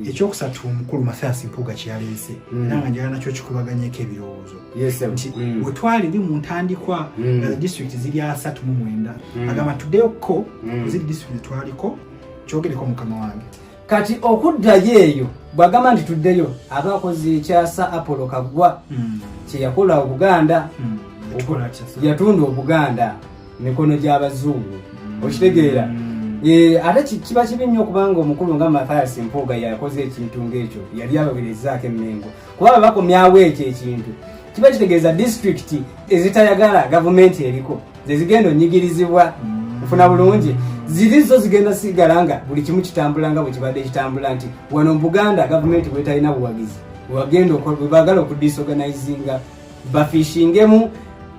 Ekyokusatu, omukulu Mathias Mpuuga kyeyaleese, era nga njagala nakyo kikubaganyeko ebirowoozo, nti bwe twali eri mu ntandikwa nga district ziri 39, agamba tuddeyoko ziri district twaliko. Kyogereko, mukama wange. Kati okuddayo eyo, bw'agamba nti tuddeyo, aba akoze ekyasa Apollo Kaggwa kyeyakola Obuganda. Tukola kyasa. Yatunda Obuganda mikono gy'abazungu, okitegeera? Ate kiba kibi nnyo okubanga omukulu nga Mathias Mpuuga yakoze ekintu ng'ekyo, yali abawerezaako emmengo, kuba bwe bakomyawo ekyo ekintu, kiba kitegeeza disitulikiti ezitayagala gavumenti eriko zezigenda onyigirizibwa. Nfuna bulungi, ziri zo zigenda sigala nga buli kimu kitambula nga bwe kibadde kitambula, nti wano mu Buganda gavumenti bwetalina buwagizi, bwebagenda bwe baagala okudisorganizinga, bafishingemu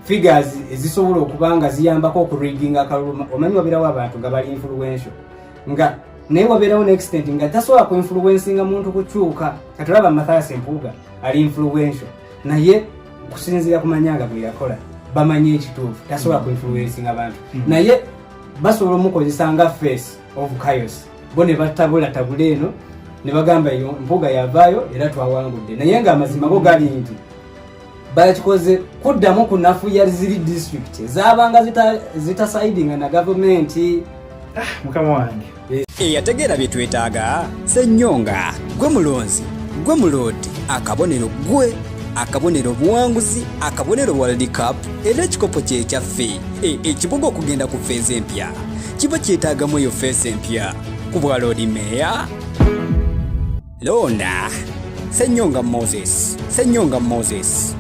figures ezisobola okuba nga ziyambako okuriginga akalulu. Omanyi wabeerawo abantu nga bali influential, nga naye wabeerawo ne extent nga tasobola kuinfluencinga muntu kukyuka. Kati olaba Mathias Mpuuga ali influential, naye kusinziira ku manyanga gwe yakola, bamanyi ekituufu, tasobola kuinfluencinga bantu, naye basobola omukozesa nga face of chaos, bo ne batabulatabula eno ne bagamba yo Mpuuga yavaayo era twawangudde, naye ng'amazima go gali nti bakikoze kuddamu kunafuya ziri district ezabanga zitasaidinga na gavumenti. Mukama wange. Eyategeera bye twetaaga, Ssennyonga, gwe mulonzi, gwe muloodi, akabonero gwe akabonero buwanguzi, akabonero World Cup, era ekikopo kyekyaffe. Ekibuga okugenda ku phase empya kiba kyetaagamu eyo phase empya ku bwa loodi meeya. Londa Ssennyonga Moses, Ssennyonga Moses.